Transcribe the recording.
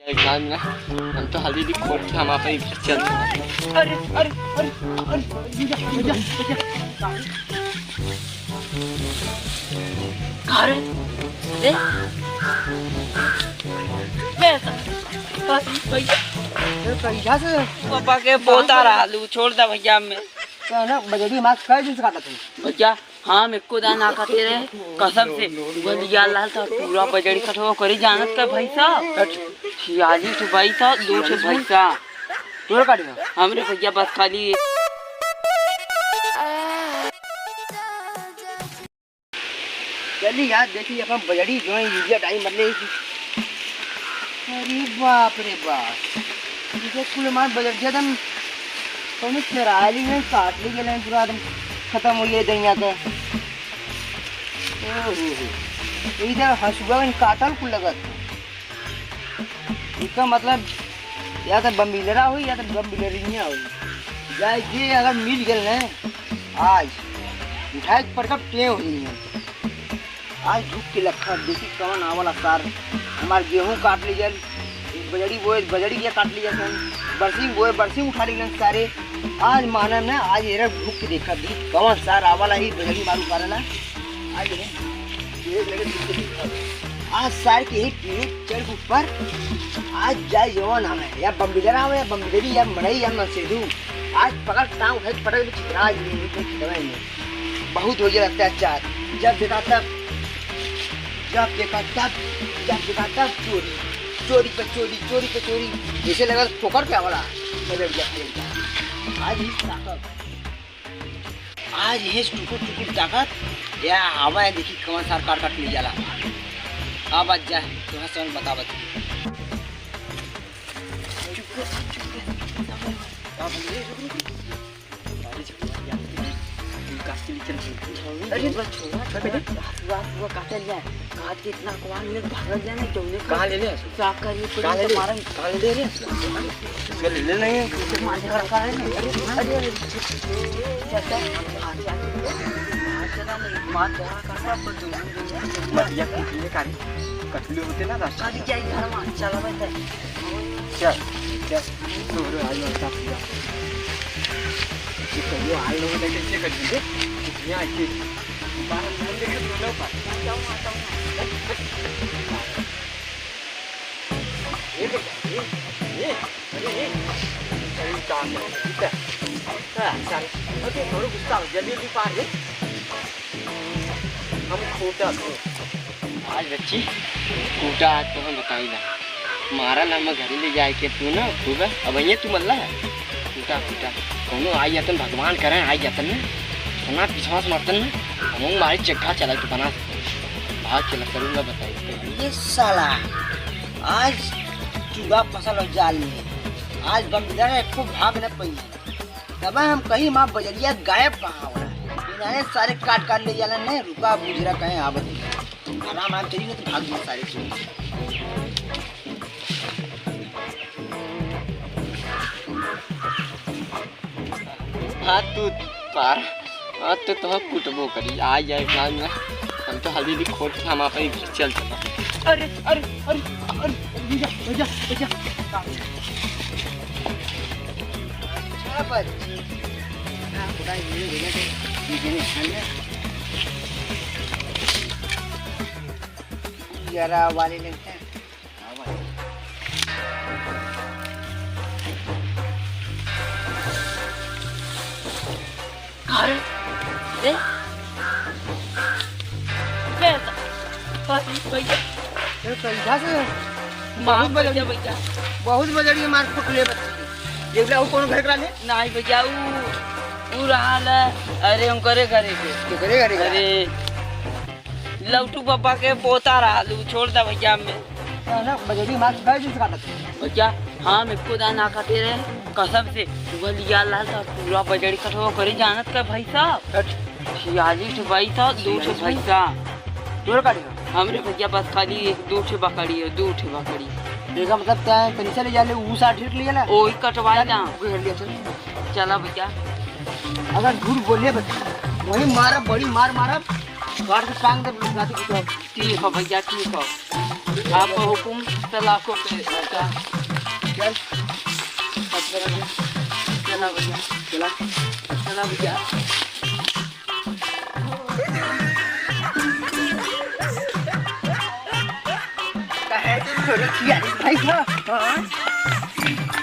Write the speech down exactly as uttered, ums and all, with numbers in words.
एक बार ना, हम तो हल्दी दी खोट के हम आप ही चल। अरे, अरे, अरे, अरे, भैया, भैया, भैया। का रे? ले। ले। का, भैया। ए, कहिया से? पापा के पोता रहलू, छोड़ दा भैया में। का ना, बजड़ी मास कई दिन से काटत है? भैया, हम एको दाना ना काटे रहे, कसम से। वो लिया लाल था, पूरा बजड़ी कटवा करी जानत का भैंसा। छियालीस ठो भैंसा, दो ठो भैंसा। तोर काटे ना? हमरे भैया बस खाली। चली यार, देखी अपन बजड़ी जो है यूरिया डाई मरले ही। अरे बाप रे बाप, ये कुल मार बजड़ गया दम। कौनो चराली नहीं काट ले गेले पूरा दम, खत्म हो गया दैया का। ओहो हो। इधर हसुआ में काटल कुल लगत। इसका मतलब या तो बम्बिलरा होई या तो बम्बिलरिया होई। जाए जे अगर मिल गेल ने आज उठाए के पड़का टें होई है। आज झुक के लखा देखी कौन आवला सार। हमार गेहूं काट ली जल, बजड़ी बोए बजड़ी के काट ली जल, बरसिंग बोए बरसिंग उठा ली जल सारे। आज माना ना, आज एरा झुक के देखा दी कौन सार आवला ही बजड़ी मारू पारला। आज ये पेड़ लगे बिल्कुल ही खत्म। आज सार के ही पेड़ चढ़ के ऊपर, आज जाए जवान हमें, या बम्बिलरा हमें, या बम्बिलरी, या मड़ई, या नसेदू। आज पकड़ टांग उठाई पटक भी चित्रा आज भी नहीं चित्रा ही नहीं। बहुत हो गया अत्याचार। जब देखा तब, जब देखा तब, जब देखा तब चोरी, चोरी पे चोरी, चोरी पे चोरी। जैसे लगा फोकट पे वाला, बदल गया, बदल गया। आज ही ताकत। आज हेस टुकुर टुकुर ताकत, या आवा है, देखी कौन सार काट काट ले जाला। अब आज जा, तोहरा सन बतावत ही। चुप कर, चुप कर। का बोल रहे? रुक, रुक, रुक। अरे, झगड़ा क्या है? तू काश के लिए चल, चल। अरे, बस छोड़ा, छोड़ा। हुआ, हुआ, काटा लिया। काट के इतना अखबार में भागल जाए ना, क्यों नहीं कहाँ ले ले? साफ करिए, कहाँ ले ले? तुम्हारा कहाँ ले ले रे? इसका ले ले नहीं है। मार के रखा है ना। अरे, अरे, अरे, चल, चल। हाथ से आके, हाथ से ना नहीं, मार के रखा है, पर तुम मत या कुछ ले काट। कटले होते ना रास्ता। अरे, क्या इधर मार, चला भाई, चल। चल, चल। तो रे, आज वाला पूरा। ये कहियो आए लोग लेके चेक कर दीजिए। यहाँ आके बाहर फोन देखे तो लोग पास। ए बेटा, ए, ए, अरे ए, अरे काम है, ठीक है? हाँ, सारे, अरे थोड़ा गुस्सा हो, जल्दी जल्दी पार है। हम खोटा तो। आज बच्ची, खोटा आज तो हम बताई ना। मारा ना हम घरे ले जाए के तू ना, तू बस, अब ये तू मल्ला है। खोटा, खोटा। कौनो आई जातन, भगवान करे आई जातन ना। इतना विश्वास मरतन ना, हम मारे चक्का चला तू बना। भाग के लग करूँगा बताई। ये साला, आज चूहा फसल और जाल में, आज बमदर है, खूब भाग न पई। तब हम कही माँ बजरिया गायब कहाँ हो रहा है? इन्हें सारे काट काट ले जाला ने, रुका बुजरा कहे आवत है। आराम आराम चली ना तो भाग गए सारे चोर। हाँ तू पार, हाँ तो तोह कुटबो करी, आ जाए इतना में। हम तो हल्दी दी खोट के हम आप ही घर चल चला। अरे, अरे, अरे, अरे, भैया, भैया, भैया। अच्छा बच्ची। हाँ, खुदा ये भैया के, ये देने खाने। यारा वाले लेते हैं। अरे, ए? भैया। ए, कहिया से? बहुत बहुत बजड़ी, भैया। बहुत बजड़ी मार कुटले बच्ची के। देख ले, वो कौन घर करा ले? नहीं भैया, वो, वो रहा ला। अरे, हम करे घरे के। के घरे, घरे, घरे। अरे। लौटू बाबा के पोता रहलू, छोड़ दा भैया में। ना, ना, बजरी मार गाय जैसे काटत है। भैया, हम एको दाना ना काटे रहे, कसम से। वो लिया लाल था, पूरा बजरी कटवा करे जानत का भाई साहब। कट। छियालीस ठो भाई था, दो ठो छियालीस भाई था। तोर काटे ना? हमरे भैया बस खाली एक दो ठो बकरी है, दो ठो बकरी। एका मतलब क्या है, तनी चले जा ले, ऊ साठ ले जाला। ओही कटवाई ना। वो हेर लिया, चल। चला भैया। अगर झूठ बोले बच्चा, वही मारा, बड़ी मार मारा, काट के टांग दे, लाठी पीछे। ठीक है भैया, ठीक है। आपका हुकुम, सलाखों पे आता। चल। चला भैया, चला। चला भैया। काहे तू थोड़ी किया रे भाई, हाँ? हाँ?